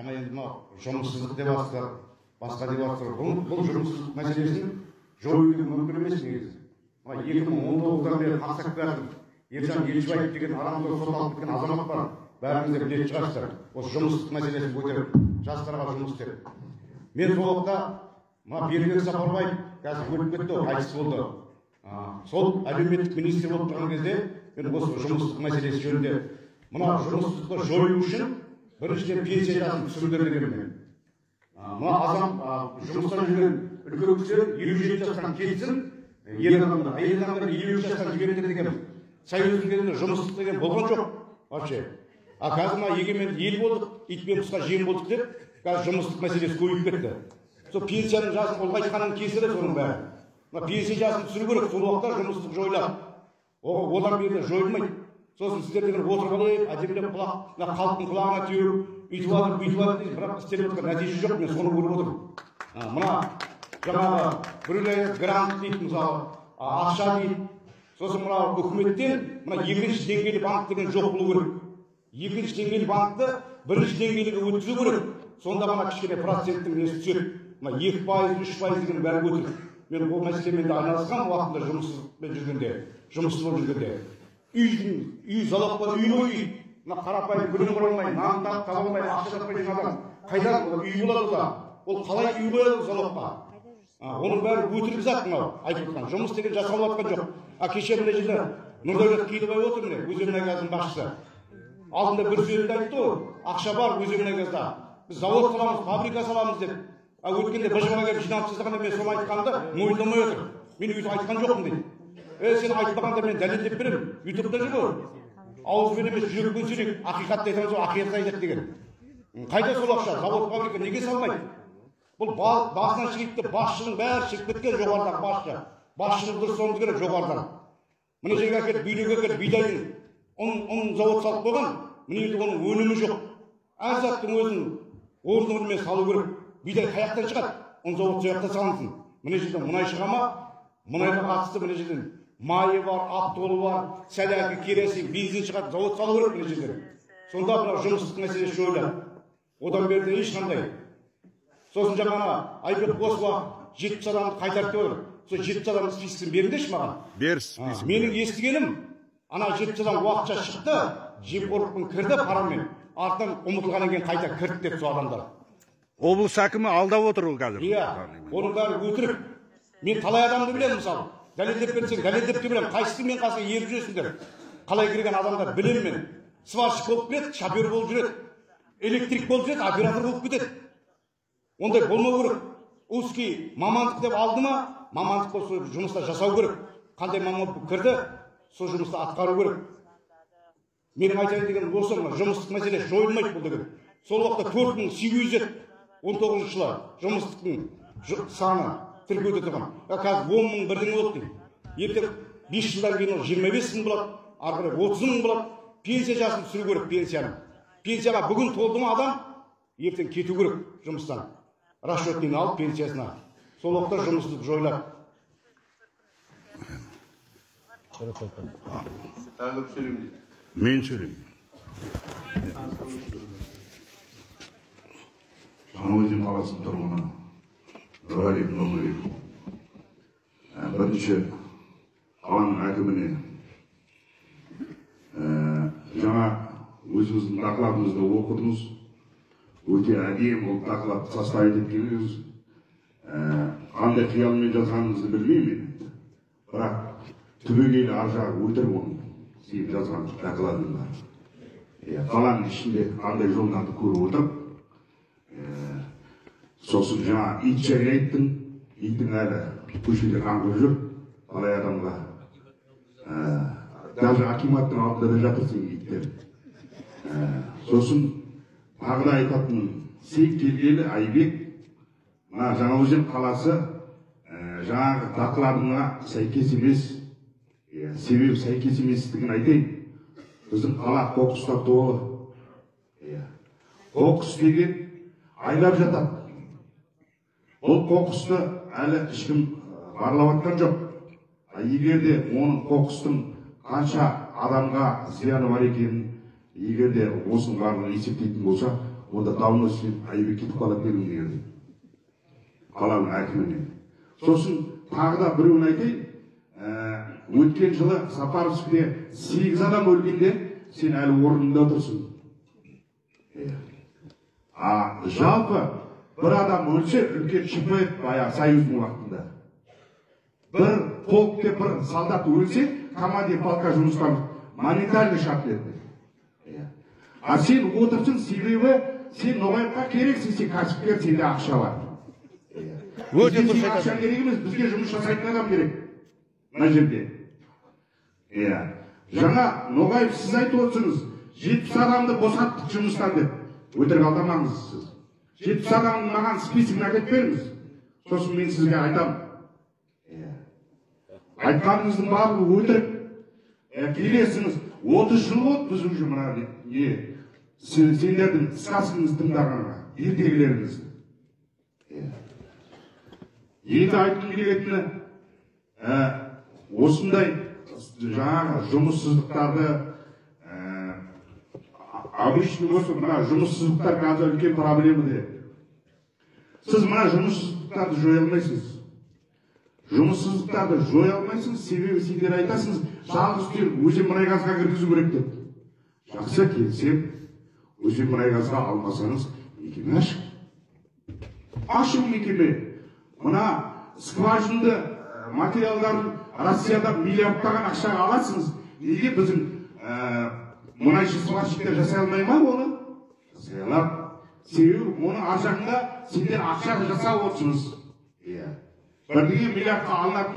Жаңа енді мынау жұмыссыздық деп жатсыздар, басқа деп жатсыздар. Бұл жұмыссыздық мәселесін жою деген мүмкін емес негізі. Мына 2019-дан бері қақсап келе Ержан Елшібаев деген арамызда сотталып кеткен азамат бар. Бәріңіз де білетін шығарсыздар. Осы жұмыссыздық мәселесін көтеріп, жастарға жұмыс істеп. Мен сол уақытта мына Бердібек Сапарбаев қазір өліп кетті ғой, қайтыс болды. Сол әлеуметтік министр болып тұрған кезде мен осы жұмыссыздық мәселесі жөнінде мына жұмыссыздықты жою үшін біріншіден пенсия жасын түсіріңдер дегенмін мен. Мына азам жұмыста жүрген үлкен кісілер 57 жастан кетсін, ер адамдар, әйел адамдар 53 жастан жіберіңдер дегенмін. Союздың кезінде жұмыссыздық деген болған жоқ вообще. А қазір мына егеменді ел болдық, ит пен құсқа жем болдық деп қазір жұмыссыздық мәселесі көбейіп кетті. Сол пенсияның жасын ұлғайтқанның кесірі соның бәрі. Мына пенсия жасын түсіру керек, сол уақытта жұмыссыздық жойылады. Одан бері жойылмайды. Сосын сіздер деген отырып алып, әдемілеп құлақ, мына халықтың құлағына теуіп, үйтіп жатыр, бүйтіп жатыр дейсіз, бірақ істеліп жатқан нәтиже жоқ, мен соны көріп отырмын. Мына жаңағы біреулер грант дейді, мысалы, ақша дейді. Сосын мына үкіметтен мына екінші деңгейлі банк деген жоқ болу керек. Екінші деңгейлі банкті бірінші деңгейліге өткізу керек. Сонда ғана кішкене проценттің несі түседі. Мына 2%, 3% деген бәрі өтірік. Мен ол мәселемен де айналысқанмын уақытында жұмыссызбен жүргенде, жұмыссыз болып жүргенде. Үй залог бар, үй ғой үй. Мына қарапайым күнін құра алмай, нан таба алмай, ақша таппай жүрген адам қайдан үй болады да? Ол қалай үй қояды залогқа? Оның бәрі өтірік зат мынау айтып отырған. Жұмыс деген жасалып жатқан жоқ. А кеше мына жерде Нұрдәулет Қилыбай отыр міне, Өзенмұнайгаздың басшысы. Алдында бір сөзінде айтты ғой, ақша бар Өзенмұнайгазда. Біз завод саламыз, фабрика саламыз деп. А өткенде БЖМ-ға келіп жиналып тастағанда мен соны айтқанымды мойындамай отыр. Мен өйтіп айтқан жоқпын дейді. Сен айтпағанда мен дәлелдеп беремін. Ютубта жүр ғой. Ауызбен емес, жүрекпен сөйлейік, ақиқатты айтамыз ғой, ақиқатты айтады деген. Қайда сол ақша? Завод, фабрика неге салмайды? Бұл басынан шығып, басшының бәрі шығып кеткен жоғарыдағы басшы. Басшыны дұрыс ұстауымыз керек жоғарыдан. Мына жерге әкеліп, бүйрекке әкеліп, бидайдың ұн завод салып қойған, мына жерде оның өнімі жоқ. Әр заттың өзін орын-орнымен салу керек. Бидай қаяқтан шығады? Ұн завод сол жақта салынсын. Мына жерден мұнай шыға ма? Мұнайға қатысты мына жерден майы бар, аптолы бар, сәләкі, керосин, бензин шығады, завод салу керек мына жерден. Сонда мына жұмыссыздық мәселесі жойылады. Одан бері ешқандай. Сосын жаңа Айбек Қосуа 70 адамды қайтарып деп отыр. Сол 70 адамның спискісін беріңдерші маған. Бер список. Менің естігенім, ана 70 адам уақытша шықты, жемқорлықпен кірді парамен, артынан ұмытылғаннан кейін қайта кірді деп сол адамдар. Облыс әкімі алдап отыр ол қазір. Иә, оның бәрі өтірік. Мен талай адамды білемін мысалы. Дәлелдеп берсең, дәлелдеп те білемін. Қайсысы мен қасына еріп жүресіңдер? Қалай кірген адамдар білемін мен. Сварщик болып келеді, шофер болып жүреді, электрик болып жүреді, оператор болып кетеді. Ондай болмау керек. Узкий мамандық деп алды ма, мамандық болып сол жұмыста жасау керек. Қандай маман болып кірді, сол жұмысты атқару керек. Менің айтайын дегенім осы, мына жұмыстық мәселе жойылмайды бұл деген. Сол уақытта 4819 жылы жұмыстықтың саны тіркеуде тұрған. Қазір 10 мың бірдеңе болды дейді. Ертең 5 жылдан кейін ол 25 мың болады, ары қарай 30 мың болады. Пенсия жасын түсіру керек, пенсияны. Пенсияға бүгін толды ма адам, ертең кету керек жұмыстан. Расчетный алып пенсиясына. Сол уақытта жұмыссыздық жойылады. Мен сөйлеймін. Жаңаөзен қаласының тұрғыны Нұрғалиев Нұрлыбек. Бірінші қаланың әкіміне жаңа өзіңіздің докладыңызды оқыдыңыз. Өте әдемі болып доклад составить еткеніңіз. Қандай қиялмен жазғаныңызды білмеймін енді. Бірақ түбегейлі ар жағы өтірік оның сен жазған докладың бар. Қаланың ішінде қандай жолдарды көріп отырып, сосын жаңа ит жайлы айттың, иттің әлі көшеде қаңғып жүр, талай адамға. Даже акиматтың алдында да жатыр сенің иттер. Сосын тағы да айтатыным, сен келгелі Айбек, мына Жаңаөзен қаласы жаңағы докладыңа сәйкес емес. Себебі сәйкес еместігін айтайын. Біздің қала қоқыстар толы. Қоқыс деген айлап жатады. Бұл қоқысты әлі ешкім барлап жатқан жоқ. Егер де оның қоқыстың қанша адамға зияны бар екенін, егер де осының барлығын есептейтін болса, Онда давно сен Айбек кетіп қалатын едің деген қаланың әкіміне. Сосын тағы да біреуін айтайын. Өткен жылы Сапаровскіде 8 адам өлгенде сен әлі орныңда отырсың. А жалпы бір адам өлсе үлкен ЧП баяғы Союздың уақытында. Бір полкте бір солдат өлсе, командир полка жұмыстан моментально шығып кетті. А сен отырсың, себебі сен Ноғаевқа керексің, сен кәсіпкер, сенде ақша бар. Өте дұрыс Бізге ақша керек емес, бізге жұмыс жасайтын адам керек. Мына жерде. Иә. Жаңа Ноғаев, сіз айтып отырсыңыз, 70 адамды босаттық жұмыстан деп. Өтірік алдамаңыз сіз. 70 адамның маған списогін әкеліп беріңіз. Сосын мен сізге айтамын. Иә. Айтқаныңыздың барлығы өтірік. Келесіңіз, 30 жыл болды біз уже мына не сендердің сказкаңызды тыңдағанға, ертегілеріңізді. Енді айтқым келетіні, осындай жаңағы жұмыссыздықтарды, обычный осы мына жұмыссыздықтар қазір үлкен проблема де. Сіз мына жұмыссыздықтарды жоя алмайсыз. Жұмыссыздықтарды жоя алмайсыз, себебі сендер айтасыңыз, жалғыз түйір Өзенмұнайгазға кіргізу керек деп. Жақсы, келсем, Өзенмұнайгазға алмасаңыз, мекеме ашық. Ашу мекеме. Мына скважинды материалдарын Россияда миллиардтаған ақшаға аласыңыз. Неге біздің мұнайшы сварщиктер жасай алмай ма оны? Жасай алады. Себебі оның ар жағында сендер ақша жасап отырсыңыз. Иә. Бірдеңе миллиардқа алынатын